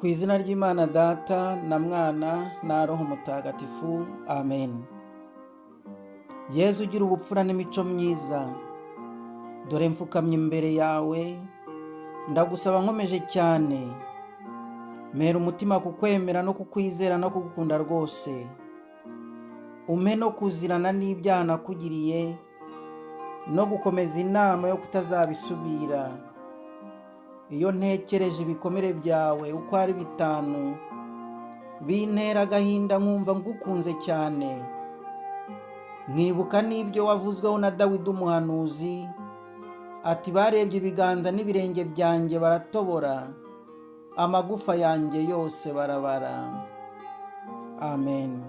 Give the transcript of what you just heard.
Ku izina ry'Imana Data na Mwana na Roho Mutagatifu, amen. Yezu ugira ubupfura n'imico myiza, dore mfukamye imbere yawe, ndagusaba nkomeje cyane, mpera umutima kukwemera no kukwizera no kugukunda rwose, umpe no kuzirana n'ibyaha nakugiriye no gukomeza inama yo kutazabisubira. Iyo ntekereje ibikomere byawe uko ari bitanu, bintera agahinda nkumva ngukunze cyane. Nkibuka n'ibyo wavuzweho na Dawidi umuhanuzi, ati barebye ibiganza n'ibirenge byanjye baratobora, amagufa yanjye yose barabara. Amen.